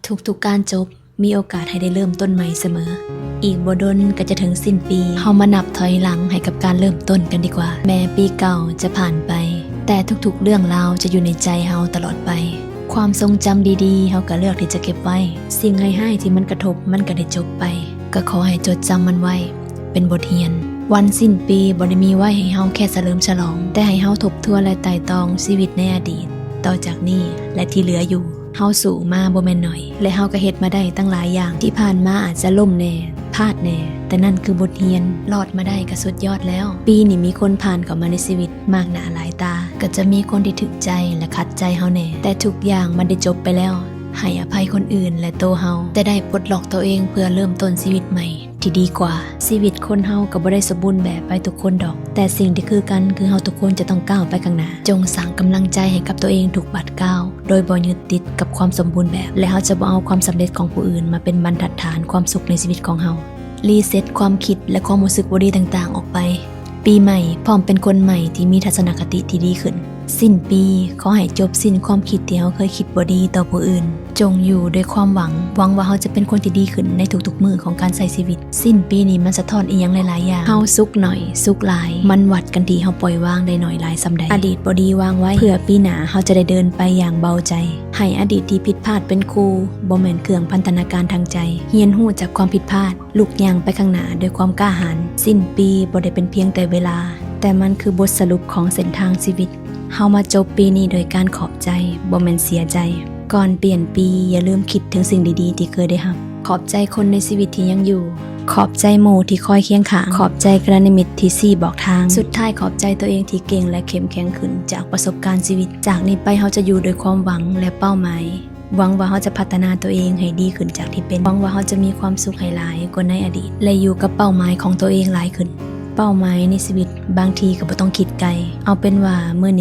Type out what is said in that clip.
ທຸກໆການຈົບ ມີໂອກາດໃຫ້ໄດ້ເລີ່ມຕົ້ນໃໝ່ສະເໝີ. ອີກບໍ່ດົນກໍຈະເຖິງສິ້ນປີ, ເຮົາມານັບຖອຍຫຼັງໃຫ້ກັບການເລີ່ມຕົ້ນກັນດີກວ່າ. ແມ້ປີເກົ່າຈະຜ່ານໄປ, ແຕ່ທຸກໆເລື່ອງລາວຈະຢູ່ໃນໃຈເຮົາຕະຫຼອດໄປ. ຄວາມຊົງຈຳດີໆ ເຮົາກໍເລືອກທີ່ຈະເກັບໄວ້. ສິ່ງຮ້າຍໆທີ່ມັນກະທົບ ມັນກໍໄດ້ຈົບໄປ. ກໍຂໍໃຫ້ຈົດຈຳມັນໄວ້ ເປັນບົດຮຽນ. ວັນສິ້ນປີບໍ່ໄດ້ມີໄວ້ໃຫ້ເຮົາແຄ່ສະເຫຼີມສະຫຼອງ, ແຕ່ໃຫ້ເຮົາທົບທວນ ແລະ ໄຕ່ຕອງຊີວິດໃນອະດີດ, ຕໍ່ຈາກນີ້ ແລະ ທີ່ເຫຼືອຢູ່. ເຮົາສູ້ມາບໍ່ແມ່ນໜ້ອຍ ແລະ ເຮົາກໍເຮັດມາໄດ້ຕັ້ງຫຼາຍຢ່າງ. ທີ່ຜ່ານມາອາດຈະລົ້ມແດ່, ພາດແດ່, ແຕ່ນັ້ນຄືບົດຮຽນ. ລອດມາໄດ້ກໍສຸດຍອດແລ້ວ. ປີນີ້ມີຄົນຜ່ານເຂົ້າມາໃນຊີວິດມາກໜ້າຫຼາຍຕາ. ກໍຈະມີຄົນທີ່ຖືກໃຈ ແລະ ຂັດໃຈເຮົາແດ່, ແຕ່ທຸກຢ່າງມັນໄດ້ຈົບໄປແລ້ວ. ໃຫ້ອະໄພຄົນອື່ນ ແລະ ໂຕເຮົາ, ແຕ່ໄດ້ປົດລັອກໂຕເອງເພື່ອເລີ່ມຕົ້ນຊີວິດໃໝ່ ທີ່ດີກວ່າ. ຊີວິດຄົນເຮົາກໍບໍ່ໄດ້ສົມບູນແບບໄປທຸກຄົນດອກ, ແຕ່ສິ່ງທີ່ຄືກັນຄືເຮົາທຸກຄົນຈະຕ້ອງກ້າວໄປຂ້າງໜ້າ. ຈົ່ງສ້າງກຳລັງໃຈໃຫ້ກັບຕົວເອງທຸກບາດກ້າວ, ໂດຍບໍ່ຍຶດຕິດກັບຄວາມສົມບູນແບບ, ແລະ ເຮົາຈະບໍ່ເອົາຄວາມສຳເລັດຂອງຜູ້ອື່ນມາເປັນບັນທັດຖານຄວາມສຸກໃນຊີວິດຂອງເຮົາ. ຣີເຊັດຄວາມຄິດ ແລະ ຄວາມຮູ້ສຶກບໍ່ດີຕ່າງໆອອກໄປ. ປີໃໝ່ ພ້ອມເປັນຄົນໃໝ່ທີ່ມີທັດສະນະຄະຕິທີ່ດີຂຶ້ນ. ສິ້ນປີ ຂໍໃຫ້ຈົບສິ້ນຄວາມຄິດທີ່ເຮົາເຄີຍຄິດບໍ່ດີຕໍ່ຜູ້ອື່ນ. ຈົ່ງຢູ່ດ້ວຍຄວາມຫວັງ, ຫວັງວ່າເຮົາຈະເປັນຄົນທີ່ດີຂຶ້ນໃນທຸກໆມື້ຂອງການໃຊ້ຊີວິດ. ສິ້ນປີນີ້ມັນສະທ້ອນອີ່ຫຍັງຫຼາຍໆຢ່າງ. ເຮົາສຸກໜ້ອຍ, ສຸກຫຼາຍ, ມັນວັດກັນທີ່ເຮົາປ່ອຍວາງໄດ້ໜ້ອຍຫຼາຍສ່ຳໃດ. ອະດີດບໍ່ດີວາງໄວ້, ເພື່ອປີໜ້າເຮົາຈະໄດ້ເດີນໄປຢ່າງເບົາໃຈ. ໃຫ້ອະດີດທີ່ຜິດພາດເປັນຄູ, ບໍ່ແມ່ນເຄື່ອງພັນທະນາການທາງໃຈ. ຮຽນຮູ້ຈາກຄວາມຜິດພາດ, ລຸກຍ່າງໄປຂ້າງໜ້າດ້ວຍຄວາມກ້າຫານ. ສິ້ນປີບໍ່ໄດ້ເປັນພຽງແຕ່ເວລາ, ແຕ່ມັນຄືບົດສະຫຼຸບຂອງເສັ້ນທາງຊີວິດ. ເຮົາມາຈົບປີນີ້ໂດຍການຂອບໃຈ, ບໍ່ແມ່ນເສຍໃຈ. ກ່ອນປ່ຽນປີ, ຢ່າລືມຄິດເຖິງສິ່ງດີໆທີ່ເຄີຍໄດ້ຮັບ. ຂອບໃຈຄົນໃນຊີວິດທີ່ຍັງຢູ່. ຂອບໃຈໝູ່ທີ່ຄອຍຄຽງຂ້າງ. ຂອບໃຈກັນຍານມິດທີ່ຊີ້ບອກທາງ. ສຸດທ້າຍ, ຂອບໃຈຕົວເອງທີ່ເກັ່ງ ແລະ ເຂັ້ມແຂງຂຶ້ນຈາກປະສົບການຊີວິດ. ຈາກນີ້ໄປ, ເຮົາຈະຢູ່ດ້ວຍຄວາມຫວັງ ແລະ ເປົ້າໝາຍ. ຫວັງວ່າເຮົາຈະພັດທະນາຕົວເອງໃຫ້ດີຂຶ້ນຈາກທີ່ເປັນ. ຫວັງວ່າເຮົາຈະມີຄວາມສຸກໃຫ້ຫຼາຍກວ່າໃນອະດີດ ແລະ ຢູ່ກັບເປົ້າໝາຍຂອງຕົວເອງຫຼາຍຂຶ້ນ. ເປົ້າໝາຍໃນຊີວິດບາງທີກໍບໍ່ຕ້ອງຄິດໄກ. ເອົາເປັນວ່າມື້ນີ້